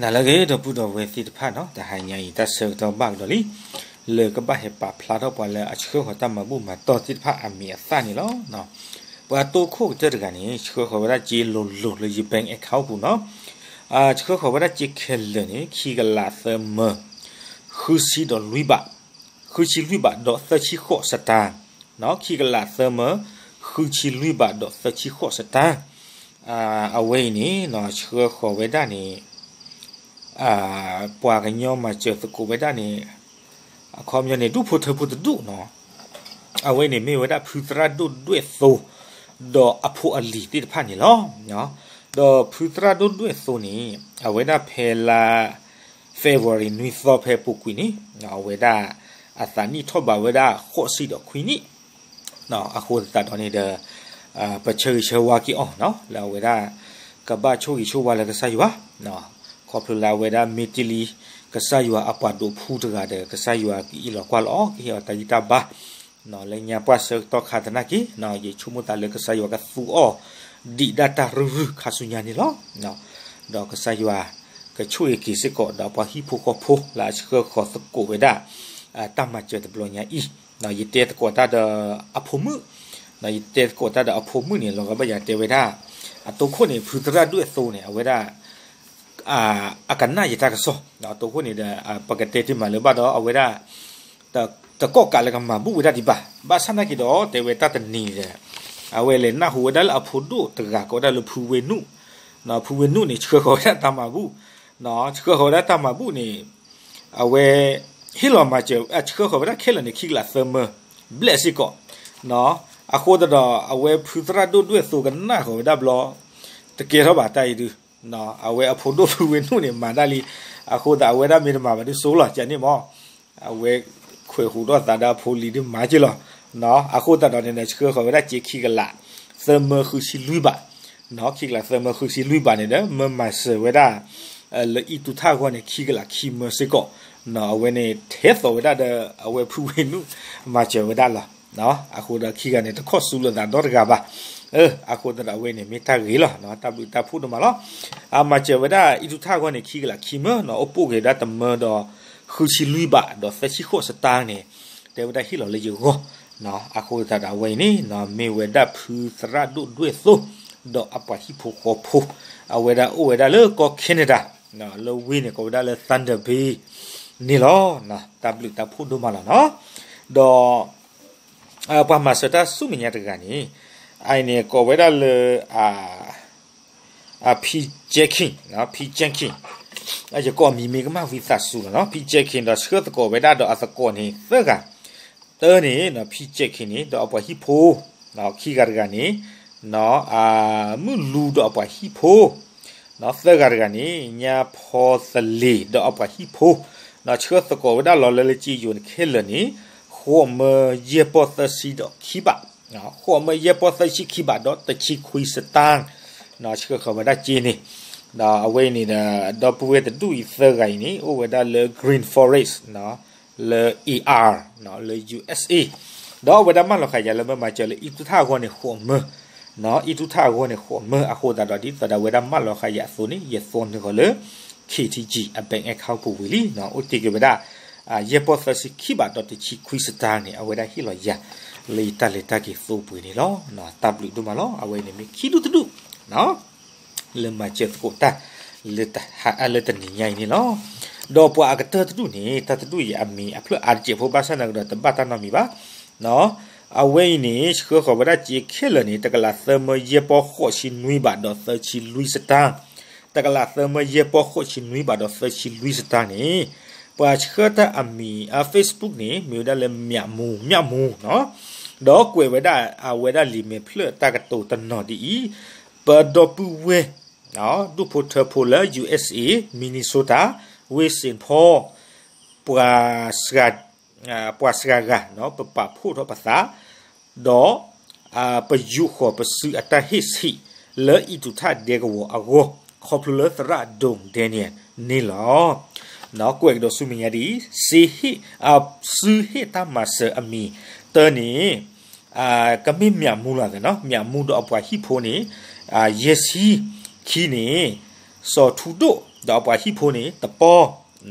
တၢ်လၢအဂ့ၤ ဒီပုၢ်ဒီဝဲၢ်သ့ၣ်တဖၣ်နီၤ, တဟါညါအံၤ တၢ်ဆၢကတီၢ်ဘၣ်ကဒီးလံ လၢကဘၣ်ဟဲပာ်ဖျါထီၣ်ပှၤလၢအဆှၢဃီၤတၢ်မၤဘူၣ်မၤတီၢ်သ့ၣ်တဖၣ်အမံၤအသၣ်န့ၣ်လီၤ. ပှၤတိခိၣ်ကတၢၢ်တဂၤန့ၣ် ဆှၢဃီၤဝဲဒၣ်စ့လိၤလိၤလၢယ bank account ပူၤနီၤ, ဆှၢဃီၤဝဲဒၣ်စ့ခဲလၢာ်န့ၣ် ခံကလးသၢမၢ ဃုဆံဒီးလွံၢ်ဘး ဃုဆံလွံၢ်ဘးဒီးသၢဆံဃိးစတၢၢ်, ခံကလးသၢမၢ ဃုဆံလွံၢ်ဘးဒီးသၢဆံဃိးစတၢၢ်, အဝဲအံၤန့ၣ် ဆှၢဃီၤဝဲဒၣ်န့ၣ် ပှၤကညီမၤစၢၤသကိးဝဲဒၣ်န့ၣ် အခီပညီန့ၣ် ဒူၣ်ဖိထၢဖိတဒူၣ်နီၤ, အဝဲန့ၣ်မ့ၢ်ဝဲဒၣ်ဖုသရၣ်ဒိၣ်ဒွဲၣ်သိ ဒီးအဖိအလံၤသ့ၣ်တဖၣ်န့ၣ်လီၤ. ဒီးဖုသရၣ်ဒိၣ်ဒွဲၣ်သိန့ၣ် အဝဲဒၣ်ဖဲလါ February နွံသီဖဲပူၤကွံာ်န့ၣ် အဝဲဒၣ် အသးနံၣ်ထီၣ်ဘးဝဲဒၣ်ဃိးဆံဒီးခွံနံၣ်, အဃိသတးဒီးန့ၣ်ဒီး ပဆၢဂ့ၤဆၢဝါက့ၤအီၤနီၤ လၢအဝဲဒၣ် ကဘၣ်ဆိၣ်ဂ့ၤဆိၣ်ဝါလၢကစၢ်ယွၤ ခီဖျိလၢအဝဲဒၣ်မ့ၢ်တ့ၢ်လံ ကစၢ်ယွၤအပှၤဒိးဖှူတဂၤဒီး ကစၢ်ယွၤကအ့ၣ်လိာ်ကွၢ်လီၤအီၤ ကဟ့ၣ်အီၤတၢ်ဂံၢ်တၢ်ဘါ လၢညါပှၢ်ဆၢကတီၢ်ခါသနာ်က့ ယဆိကမိၣ်သးလၢကစၢ်ယွၤကသူအီၤ ဒံးဒၣ်တၢ်ရုၢ်ရုၢ်ခါဆူညါန့ၣ်လီၤ. ဒီးကစၢ်ယွၤကဆိၣ်ဂ့ၤက့ၤစ့ၢ်ကီး ဒီးပှၤဟံၣ်ဖိဃီဖိလၢအဆှၢဃီၤသကိးဝဲဒၣ် တၢ်မၤစၢၤတဘျီညါအံၤ, ယတဲသကိးတၢ်ဒီးအဖိမုၣ်, ယတဲသကိးတၢ်ဒီးအဖိမုၣ်န့ၣ် လီၤဂာ်ဘၣ်ယၤတဲဝဲဒၣ် အတိခိၣ်န့ၣ် ဖုသရၣ်ဒွဲၣ်သိန့ၣ် အဝဲဒၣ် အကနၣ်ယတၢ်ကစီၣ် အတိခိၣ်န့ၣ်ဒီး ပကတဲတ့ၢ်မးလၢၤဘၣ်ဒီး အဝဲဒၣ် တကိးကးလၢကမၤဘူၣ်ဝဲဒၣ်ဒံးဘၣ်, ဘၣ်ဆၣ်သနာ်က့ဒီး တဲဝဲတၢ်တနံၤဒီး အဝဲလဲၤနၢ်ဟူဝဲဒၣ်လၢအဖိဒိၣ်တဂၤကိးဝဲဒၣ်လၢဖုဝ့ၢ်နုာ်, ဖုဝ့ၢ်နုာ်န့ၣ် ဆှၢဃီၤဝဲဒၣ်တၢ်မၤဘူၣ်, ဆှၢဃီၤဝဲဒၣ်တၢ်မၤဘူၣ်န့ၣ် အဝဲ ဟ့ၣ်လီၤမၤစၢၤ အဆှၢဃီၤဝဲဒၣ်ခဲလၢာ်န့ၣ် ခံကလးသၢမၢ ဘျဲၣ်စ့ၢ်ကီး, အဃိသတးဒီး အဝဲဖုသရၣ်ဒိၣ်ဒွဲၣ်သိကနၣ်ဃီၤဝဲဒၣ်ဘျီ တကဲထီၣ်ဘၣ်တၢ်အံၤဒုး အဝဲအဖိဒိၣ်ဖုဝ့ၢ်နုာ်န့ၣ် မၤဒၣ်လံ, အဃိသတးအဝဲဒၣ်မ့ၢ်တမၤဘၣ်ဒုးစိလီၤ ကန့ၣ်မး, အဝဲခွဲးဟူးထီၣ်သးဒီးအဖိလံၤဒုးမၤက့ၤလီၤ, အဃိသတးဒီးန့ၣ်ဒီး ဆှၢဃီၤဝဲဒၣ်စ့ခံကလး သၢမၢဃုဆံလွံၢ်ဘး, ခံကလးသၢမၢဃုဆံလွံၢ်ဘးန့ၣ်ဒီး မၢမၤစၢၤဝဲဒၣ် လၢအံၣ်တူၢ်ထၣ်အဂီၢ်န့ၣ် ခံကလးခံမၢစ့ၢ်ကီး, အဝဲန့ၣ်ထဲသိးဝဲဒၣ်ဒီး အဝဲဖုဝ့ၢ်နုာ် မၤစၢၤဝဲဒၣ်လီၤ, အဃိဒီးခံဂၤန့ၣ် တခီၣ်စူလိာ်သးဒီတဂၤဘၣ်, အဃိသတးဒီးအဝဲန့ၣ်မ့ၢ်တၢ်ဂ့ၤလီၤ, တၢ်ဘျုးတၢ်ဖှိၣ်ဒိၣ်မးလီၤ, အမၤစၢၤဝဲဒၣ်အံၣ်တူၢ်ထၣ်အဂီၢ်န့ၣ် ခံကလးခံမၢ အိၣ်ပိာ်က့ၤဝဲဒၣ်တမၢဒီး ဃုဆံလွံၢ်ဘးဒီးသၢဆံဃိးစတၢၢ်န့ၣ် တဲဝဲဒၣ်ဟ့ၣ်လီၤလၢယဂီၢ်, အဃိသတးဒီးအဝဲအံၤန့ၣ် မ့ၢ်ဝဲဒၣ်ဖုသရၣ်ဒိၣ်ဒွဲၣ်သိ ဒီးအပှၤဟံၣ်ဖိဃီဖိ, အဝဲဒၣ်အိၣ်ဝဲဒၣ်လၢကီၢ် Canada လၢဝ့ၢ်န့ၣ် ကိးဝဲဒၣ်လၢ Thunder Bay န့ၣ်လီၤ, တၢ်ဘျုးတၢ်ဖှိၣ်ဒိၣ်မးလီၤနီၤ, ဒီး ပှၤမၤစၢၤတၢ်ဆူမဲာ်ညါတဂၤန့ၣ် အအံၤန့ၣ် ကိးဝဲဒၣ်လၢ P Jenkins, P Jenkins, ယကိးအမံၤမ့ၢ်ကမၣ်ဝံသးစူၤလီၤနီၤ, P Jenkins ဒီးဆှၢသကိးဝဲဒၣ်ဒီးအသကိးန့ၣ်သၢဂၤ, တၢန့ၣ် P Jenkins န့ၣ် ဒီးအပှၤဟံၣ်ဖိ, ခံဂၤတဂၤန့ၣ် မုၢ်လူဒီးအပှၤဟံၣ်ဖိ, သၢဂၤတဂၤန့ၣ် ညါဖီသလ့ၤဒီးအပှၤဟံၣ်ဖိ, ဆှၢသကိးဝဲဒၣ်လီၤလၢလၢက့ယိၤန့ၣ်ခဲလၢာ်န့ၣ် ဃိးမၢယဲၢ်ပီၢ်သၢဆံဒီးခံဘး, ဃိးမၢယဲၢ်ပီၢ်သၢဆံခံဘးဒီးတဆံခွံစတၢၢ်, ဆှၢဃီၤဝဲဒၣ်က့န့ၣ်, ဒီးအဝဲအံၤန့ၣ်ဒီး ဒီပုၢ်ဝဲၢ်တဒူၣ်အံၤသၢဂၤအံၤန့ၣ် အိၣ်ဝဲဒၣ်လၢ Green Forest လၢ A R လၢ U S A, ဒီးအဝဲဒၣ်မၢလီၤဃာ်ယၤလၢမၢမၤစၢၤလၢအံၣ်တူၢ်ထၣ်အဂီၢ်န့ၣ်ဃိးမၢ, အံၣ်တူၢ်ထၣ်အဂီၢ်န့ၣ်ဃိးမၢ အဃိသတးဒီးဒ်သိးဒီးအဝဲဒၣ်မၢလီၤဃာ်ယၤအသိးန့ၣ် ယသိနုာ်ဃီၤလၢ K T G အ bank account ပူၤဝံၤလံ, အိၣ်တ့ၢ်က့ၤဝဲဒၣ် ယဲၢ်ပီၢ်သၢဆံခံဘး ဒီးတဆံခွံစတၢၢ်န့ၣ် အဝဲဒၣ်ဟ့ၣ်လီၤယၤ လၢယတၢ်လဲၤတၢ်က့ၤသိပှ့ၤန့ၣ်လီၤ. တၢ်ဘျုးဒိၣ်မးလီၤ. အဝဲန့ၣ်မ့ၢ်ခံဒူၣ်တဒူၣ် လၢမၤစၢၤသကိးတၢ် လၢတနံၤညါအံၤန့ၣ်လီၤ. ဒီးပှၤအကတၢၢ်တဒူၣ်န့ၣ် တၢ်တဒူၣ်အံၤအမံၤအဖျၢၣ်အါတစဲးဖိဘၣ်ဆၣ်သနာ်က့ဒီးတဘၣ်တၢ်နီတမံၤဘၣ်. အဝဲအံၤန့ၣ် ဆှၢဃီၤဝဲဒၣ်စ့ခဲလၢာ်န့ၣ် တကလးသၢမၢယဲၢ်ပီၢ်ဃိးဆံနွံဘးဒီးသၢဆံလွံၢ်စတၢၢ်, တကလးသၢမၢယဲၢ်ပီၢ်ဃိးဆံနွံဘးဒီးသၢဆံလွံၢ်စတၢၢ်န့ၣ် ပှၤဆှၢတၢ်အမံၤ အ Facebook န့ၣ် မ့ၢ်ဝဲဒၣ်လၢ မၠးမူ မၠးမူ ဒီးကွဲးဝဲဒၣ်အဝဲဒၣ်လံာ်မဲာ်ဖျၢၣ်တၢ်ကတိၤတနီၤဒ်အံၤ, ပဒီပုၢ်ဝဲၢ် ဒူၣ်ဖိထၢဖိလၢ U S A Minnesota ဝ့ၢ် Saint Paul ပှၤစှၤဂၤ ပပာ်ဖှိၣ်ထီၣ်ပသး ဒီး ပယူာ်ဃီၤပစုအတၢ်ဟ့ၣ်ဆံး လၢအံၣ်တူၢ်ထၣ်ဒဲကဝီၤအဂီၢ် ခီဖျိလၢသရၣ်ဒိၣ်ဒဲန့ၣ်န့ၣ်လီၤ. ကွဲးကဒီးဆူမဲာ်ညါဒ်အံၤ, စုဟ့ၣ်တၢ်မၤစၢၤအမံၤတၢန့ၣ် ကမ့ၢ် မၠးမူ လီၤသ့ၣ်နီၤ, မၠးမူ ဒီးအပှၤဟံၣ်ဖိန့ၣ် ယဲၢ်ဆံ, ခံန့ၣ် စီၤထူဒိၣ် ဒီးအပှၤဟံၣ်ဖိန့ၣ် တပီ,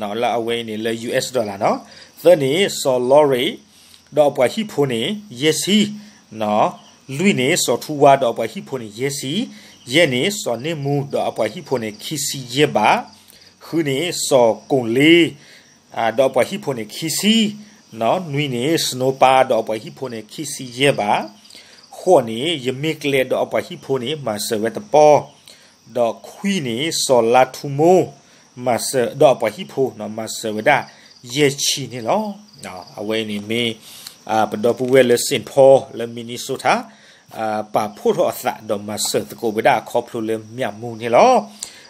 လၢအဝဲအံၤန့ၣ်လၢ ယူႇအၢတ်ႉ dollar နီၤ. သၢန့ၣ် စီၤလီရ့း ဒီးအပှၤဟံၣ်ဖိန့ၣ် ယဲၢ်ဆံ, လွံၢ်န့ၣ် စီၤထူဝါ ဒီးအပှၤဟံၣ်ဖိန့ၣ် ယဲၢ်ဆံ, ယဲၢ်န့ၣ် စီၤန့ၢ်မူ ဒီးအပှၤဟံၣ်ဖိန့ၣ် ခံဆံယဲၢ်ဘး, ဃုန့ၣ် စီၤကိၣ်လ့ ဒီးအပှၤဟံၣ်ဖိန့ၣ် ခံဆံ, နွံန့ၣ် စနိပၤ ဒီးအပှၤဟံၣ်ဖိန့ၣ် ခံဆံယဲၢ်ဘး, ဃိးန့ၣ် ယမ့ၢ်ကျဲ ဒီးအပှၤဟံၣ်ဖိန့ၣ် မၤစၢၤဝဲတပီ, ဒီးခွံန့ၣ် စီၤလါထူမိ မၤစၢၤ ဒီးအပှၤဟံၣ်ဖိ မၤစၢၤဝဲဒၣ် ယဲၢ်ဆံန့ၣ်လီၤ. အဝဲအံၤန့ၣ်မ့ၢ် ပဒီပုၢ်ဝဲၢ်လၢ Saint Paul လၢ Minnesota ပာ်ဖှိၣ်ထီၣ်အသး ဒီးမၤစၢၤသကိးဝဲဒၣ်အခီဖျိလၢ မၠၣ်မူ န့ၣ်လီ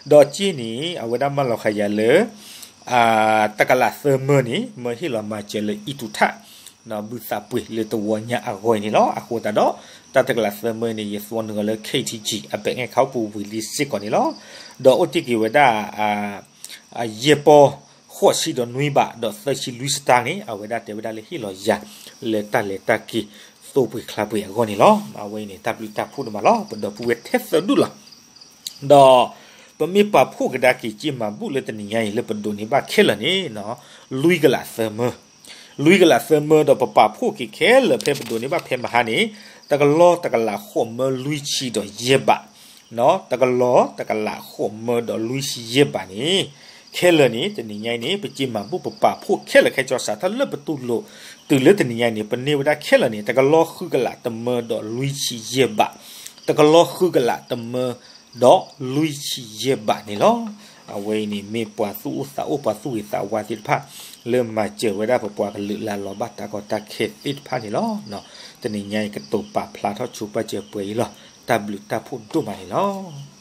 ၤ. ဒီးက့န့ၣ် အဝဲဒၣ်မၢလီၤဃာ်ယၤလၢ တကလးသၢမၢန့ၣ် မၢဟ့ၣ်လီၤမၤစၢၤလၢ အံၣ်တူးထး ဘုသးပှ့ၤလၢတဝီညါအဂီၢ်အံၤန့ၣ်လီၤ. အဃိသတးဒီး တၢ်တကလးသၢမၢန့ၣ် ယသွီနုာ်အီၤလၢ K T G အ bank account ပူၤဝံၤလံစ့ၢ်ကီးန့ၣ်လီၤ. ဒီးအိၣ်တ့ၢ်က့ၤဝဲဒၣ် ယဲၢ်ပီ ဃိးဆံဒီးနွံဘး ဒီးသၢဆံလွံၢ်စတၢ်န့ၣ် အဝဲဒၣ်တဲဝဲဒၣ်လၢဟ့ၣ်လီၤယၤ လၢတၢ်လဲၤတၢ်က့ၤ သိပှ့ၤချါပှ့ၤအဂီၢ်န့ၣ်လီၤ. အဝဲအံၤန့ၣ် တၢ်ဘျုးတၢ်ဖှိၣ်ဒိၣ်မးလီၤ. ပဒီပုၢ်ဝဲၢ်ထဲသိးဒူၣ်လီၤ. ဒီး ပမ့ၢ်ပာ်ဖှိၣ်ကဒါက့ၤ က့မၤဘူၣ်လၢတနံၤညါအံၤ လၢပဒိးန့ၢ်ဘၣ်ခဲလၢာ်န့ၣ် လွံၢ်ကလးသၢမၢ, လွံၢ်ကလးသၢမၢ ဒီးပပာ်ဖှိၣ်က့ၤခဲလၢာ် ဖဲပဒိးန့ၢ်ဘၣ်ဖဲမဟါန့ၣ် တကလီၢ်တကလးဃိးမၢလွံၢ်ဆံဒီးယဲၢ်ဘး, တကလီၢ်တကလးဃိးမၢဒီးလွံၢ်ဆံယဲၢ်ဘးန့ၣ်, ခဲလၢာ်န့ၣ် တနံၤညါအံၤန့ၣ် ပက့မၤဘူၣ်ပပာ်ဖှိၣ်ခဲလၢာ်ခဲဆ့ စးထီၣ်လၢပတူၢ်လိာ် တုၤလၢတနံၤညါအံၤန့ၣ် ပန့ၢ်ဝဲဒၣ်ခဲလၢာ်န့ၣ် တကလီၢ်ဃုကလးတမၢဒီးလွံၢ်ဆံယဲၢ်ဘး, တကလီၢ်ဃုကလးတမၢ ဒီးလွံၢ်ဆံယဲၢ်ဘးန့ၣ်လီၤ. အဝဲအံၤန့ၣ်မ့ၢ်ပှၤသူၣ်အိၣ်သးအိၣ် ပှၤသူၣ်ဂ့ၤသးဝါသ့ၣ်တဖၣ် လၢမၤစၢၤဝဲဒၣ်ပပှၤကလုာ်လၢအလီၤဘၣ်တၢ်ကီတၢ်ခဲသ့ၣ်တဖၣ်န့ၣ်လီၤ. တနံၤညါအံၤ ကတိၤပာ်ဖျါထီၣ်ဆိပာ်စၢၤပှဲၤအံၤလီၤ. တၢ်ဘျုးတၢ်ဖှိၣ်ဒိၣ်မးန့ၣ်လီၤ.